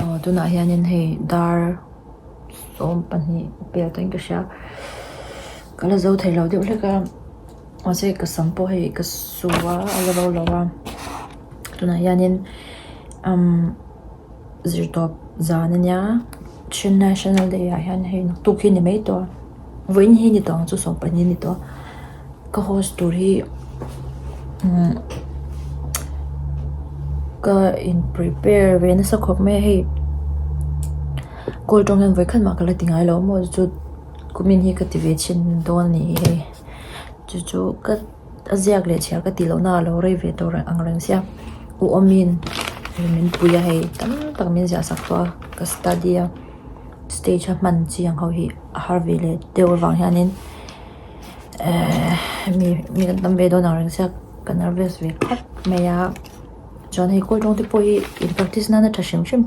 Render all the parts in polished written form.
Aw tunah hianin hei dar 20 pel tawhin ka hria ka la zo thei lo deuh hlek a mahse ka sam pawh hei ka su a a la ro lo a tunah hianin umm zirtawp zan ania Chin national day ah hian hei naktuk hi ni mai tawh a vawiin hi ni tawh ang chu 12 a ni tawh a ka host tur hi umm ka in prepare ve nasa khawp mai a hei kawl tawng hian vawikhat mah ka la ti ngai lo maw chu kumin hi ka ti ve chhin dawn a ni hei chu chu ka a ziak leh chhiar ka tih loh na a lo rei ve tawh ang reng sia u awmin min pui a hei tam tak min ziah sak tawh a ka study a stage a hman chi ang ho hi a har ve leh deuh avang hianin ehh mi mi kan tam ve dawn ang reng sia ka nervous ve khawp mai a chuan hei kawl tawng te pawh hi in practice nana tha hrim hrim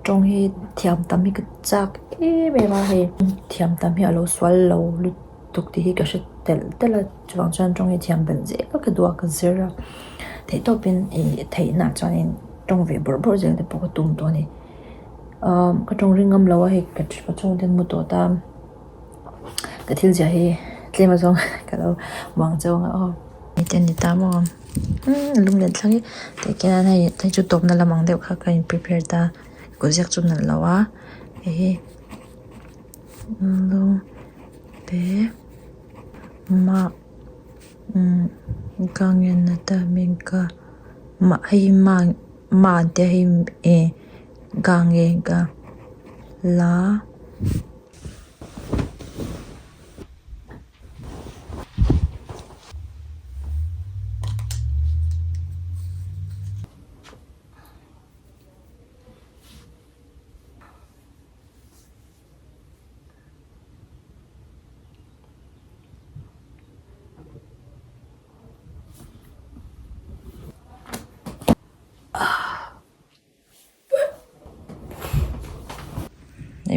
tawng hi thiam tam hi ka chak em em a hei thiam tam hi a lo sual lo lutuk tih hi ka hre telh telh a chuvang chuan tawng hi thiam belh zel ka duh a ka zir a theihtawpin ih theihna chuanin tawng ve bawrh bawrh zel te pawh ka tum tawh a ni ahh ka tawng ring ngam lo a hei ka chhungte an mu tawh ta. Ka thil ziah hi tlem azawng ka lo muang chauh ang a aw. Heti a ni ta maw umm lunglen thlang hi tah khian hei hei chu tawpna lam ang deuh kha ka in prepare ta kut ziak chu nalh lo a hei hi lung te mah umm ka ngen na ta min ka mah hei hi ma ma an tia hei eh ka nge ka la.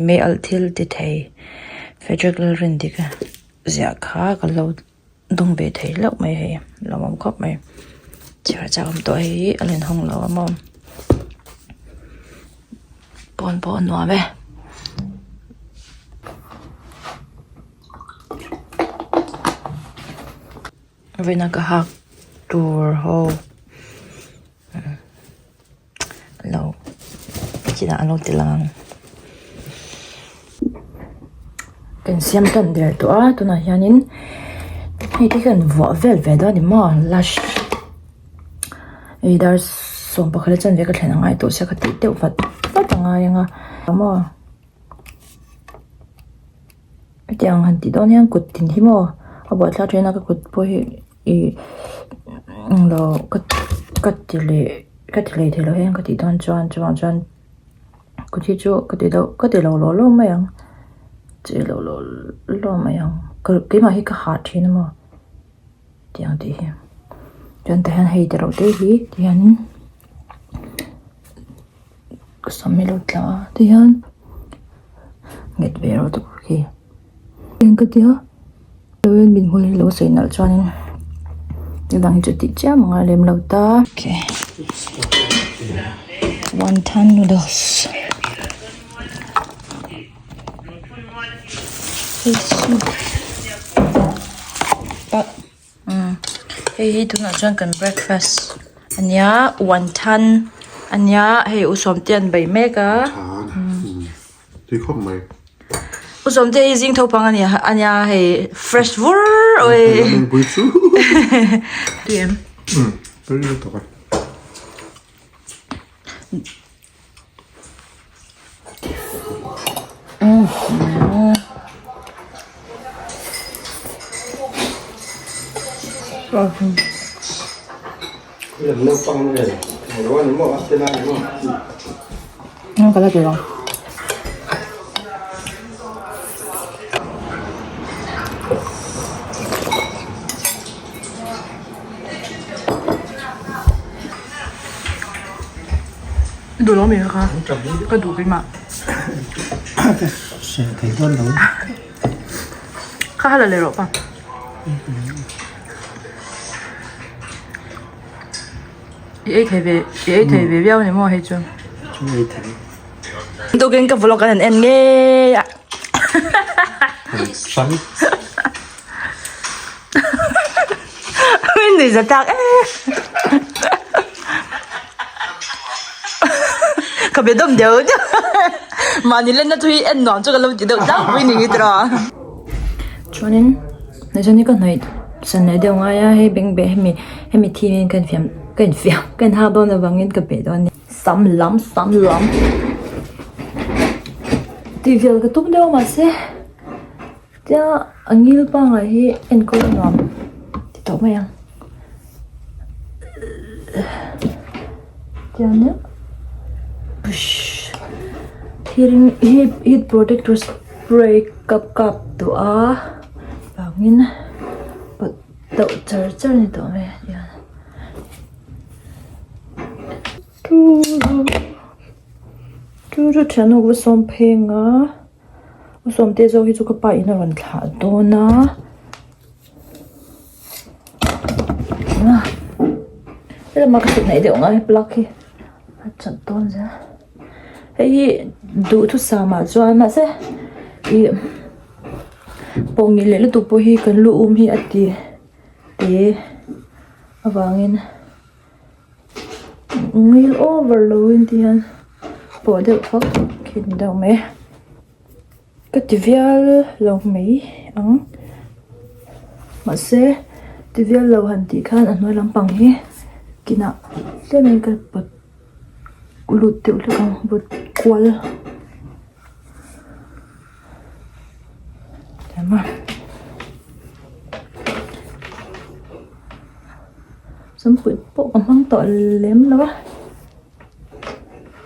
Mei alh thil ti thei Frederick Lalrindika ziah kha ka lo dawng ve thei hlauh mai hei lawmawm khawp mai chhiar chak awm tawh hei a len hawng lo a maw pawn pawh a nuam e. Vawiina ka hak tur ho. Lo chinah an lo ti lang ang kan siam tan der tawh a tunah hianin hei te hian vuah vel ve dawn a ni maw lush hei dar 11 a chanve ka thlen a ngai tawh sia ka tih deuh vat vat a ngai ang a maw hetiang han tih dawn hian kut tin hi maw a buaithlak thin a ka kut pawh hi. Ih englo ka ka ti leh ka ti leh theilo hian ka tih dawn chuan chuvang chuan kut hi chu ka ti deuh ka ti lo law law mai ang che lo law law mai ang keimah hi ka hah thin a maw tiang tih hi chuan tah hian hei te reuh te hi ti hianin ka sam hi a lo tla a ti hian nghet ve reuh te pawh khi eng ka tia. Chuan min hmul hi lo sawi nalh chuanin thil dang hi chu tih chiam a ngai lem lo ta. Okay. Wonton noodles. Hei chu hei hi tunah chuan kan breakfast ania wonton ania hei u sawmte an bei mek a. Tui khawp mai. U Sawmte hi zing tho pang ania ania hei fresh vur oi. Pui chu. Tui em? Um, tui lutuk a. Ka la ti lo. Duh lo mi kha ka duh keimah. Kha hala leh rawh pa. I ei thei ve i ei thei ve viau a ni maw hei chu. Chu ei thei. Tukin ka vlog an en ngei a. Hrang. Min nui za tak e. Ka be dawm deuh deuh. Mahni lenna chu hi en nuam chu ka lo ti deuh tlangpui ni nge tiraw. Chuanin hei ka hnaih san leh deuh ngai a hei beng beh hemi hemi thim hian ka infiam ka infiam ka inhak dawn avangin ka beh dawn a ni. Sam lam sam lam tih vel ka tum deuh a mahse tia a ngil pangngai hi enkawl a nuam ti tawh mai ang tiangin heat protector spray ka kap tawh a vangin pawt deuh char char a ni tawh mai a tiang. Chu chu thiannu ka sawm pheng a u sawmte zawk hi chu ka pa in a rawn thlah dawn a helama ka hrilh hnaih deuh ngai plug hi a chat dawn zel hei hi duhthusam ah chuan mahse ih pawh ngil leh lutuk pawh hi kan lu um hi a ti te avangin. Ngil over lo in ti hian pawh deuh phawt khi ni deuh mai ka ti vial lo mai ang mahse ti vial lo han tih khan a hnuai lampang hi kinah tlem in ka pawt lut deuh hlek ang pawt kual. Samkhuih pawh ka hmang tawh lem lo a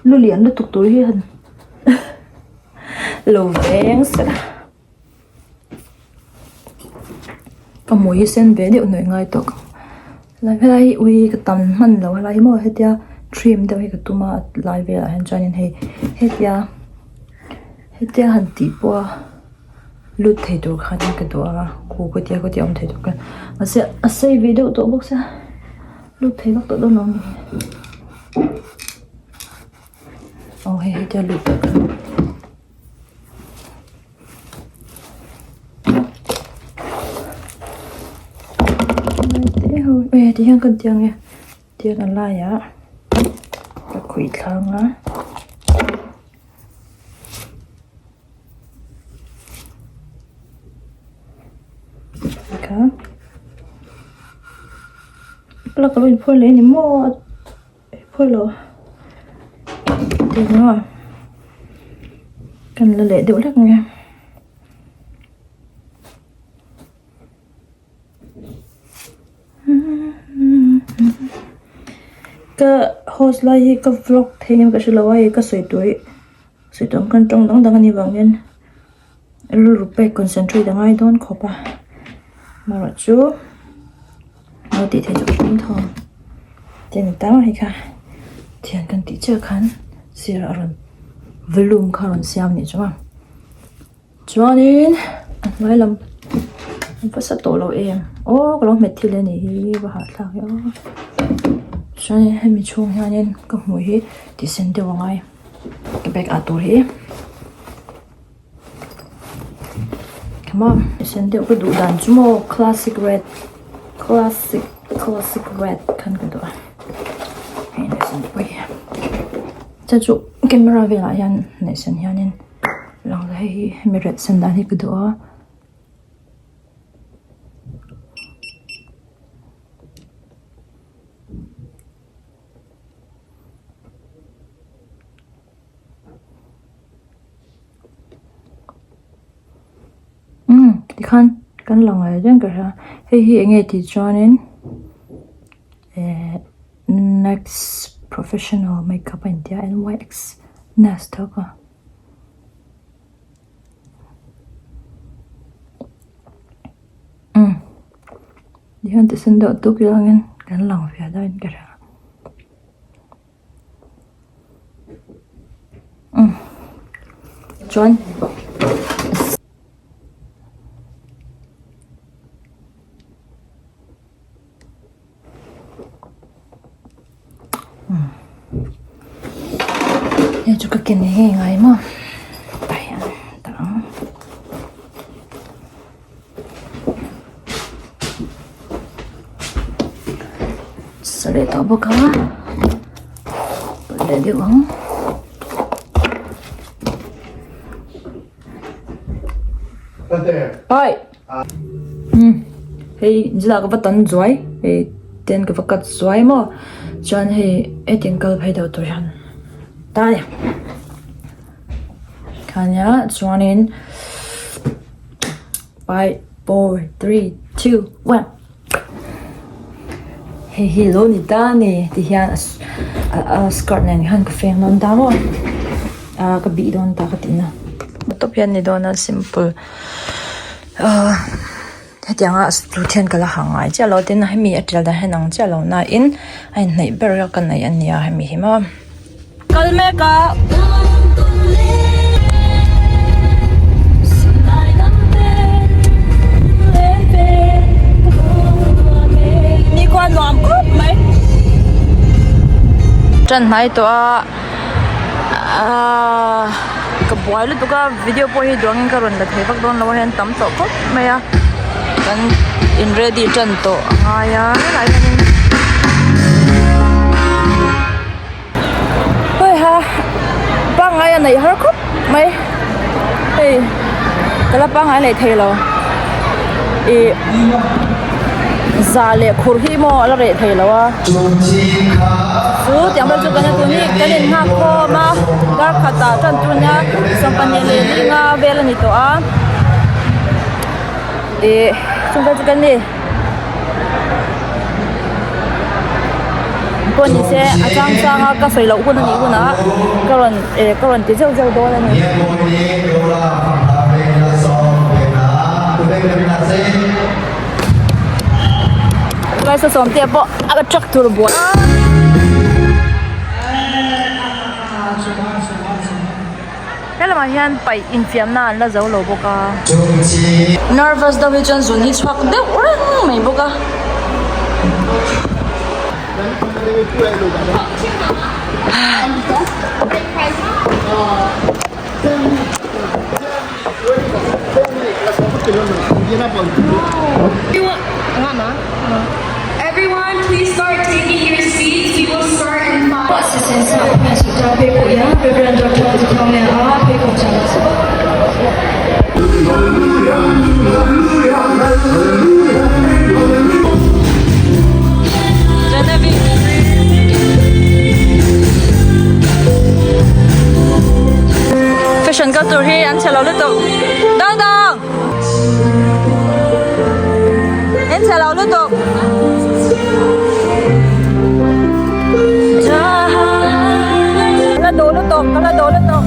lu lian lutuk tur hi han lo veng sek a ka hmui hi sen ve deuh hnawih ngai tawh lai helai hi ui ka tam hman lo helai hi maw hetia trim deuh hi ka tum a lai velah hian chuanin hei hetia. Hetia han tih pawha lut thei tur khan ka duh a khu kawtia kawtia awm thei tur khan mahse a sei ve deuh tawh bawk sia lut thei vak tawh dawn lo a ni aw hei hetia lut tawh khan. Ti hian kan ti ang e. Tian a laiah ka khawih thlang a. Kha plug alo inphawi leh a ni maw phawi lo tiang a kan la leh deuh hlek ang e. Ka host lai hi ka vlog thei em ka hre lo a hei ka sawi tur hi sawi tur ang khan tawng dang dang a nih vang hian rilru pek concentrate a ngai dawn khawp a amaherawh chu lo tih theih chu ka tum tho ang te ni ta hei kha thian kan tih chiah khan sirah a rawn volume kha a rawn siam a nih chu a. Chuanin a hnuai lam an va sa tawh lo em aw ka lo hmet thil a nih hi va hahthlak e aw chuanin hemi chhung hianin ka hmuh hi tih sen deuh a ngai ka bag ah tur hi khama tih sen deuh ka duh dan chu maw classic red classic classic red khan ka duh a hei neh sen pawh hi chuan chu camera velah hian neh sen hianin. Lang la hei hi hemi red sen dan hi ka duh a. Umm tikhan kan lang leh reng ka hria hei hi eng nge tih chuanin ehh next professional makeup a intia N Y X nest tho ka. Umm tihian ti sen deuh tuk zawngin kan lang ve dawn ka hria umm chuan. Hei chu ka ken ngei ngei ngai maw tah hian dah ang. Sa leh tawh bawk a pawlh leh deuh ang. Oi hei zila ka va tan zuai hei ten ka va cut zuai maw chuan hei hetiang kal phei deuh tur hian ta a ni khania chuanin five four three two one hei hi lo ni ta a ni ti hian a skirt nen hian ka feng dawn ta maw ah ka bih dawn ta ka tih na tawp hian ni dawn a simple ah hetianga tut hian ka la ha ngai chiah lo tin hemi a tial dan hian ang chiah lo na in a inhnaih ber a ka neih a nia hemi hi maw. Kal mek a. Nikhua nuam khawp mai. Tan hnai tawh a aaa ka buai lutuk a video pawh hi duangin ka rawn la thei vak dawn lo a hian tam tawh khawp mai a kan in ready tan tawh a ngai a helai hianin. Hawiha pangngai a neih har khawp mai hei ka la pangngai leh thei lo ih za leh khur hi maw a la reh thei lo a chu tiang vel chu kan en tun hi kan in nghak khawm a dar khatah tan tur nia sawmpahnih leh linga vel a ni tawh a ih chung vel chu kan ni. Pawh ni se a chang chang a ka sawi loh hun a nih hunah ka rawn eh ka rawn ti zeuh zeuh dawn a ni. Rice a sawm te pawh a truck tur buai. He lamah hian paih infiamna an la zo lo bawk a. Nervous deuh hi chuan zun hi chhuak deuh reng mai bawk a. Fashion kal tur hi an chhe lo lutuk dang dang an chhe lo lutuk. Ka la duh lutuk ka la duh lutuk.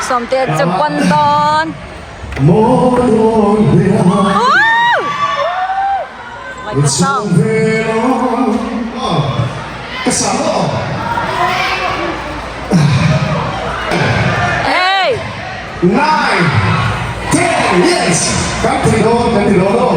Sawmte chu pawn dawn. Like the song. Hey! Nine, ten, yes! Kan ti dawn, kan ti dawn aw.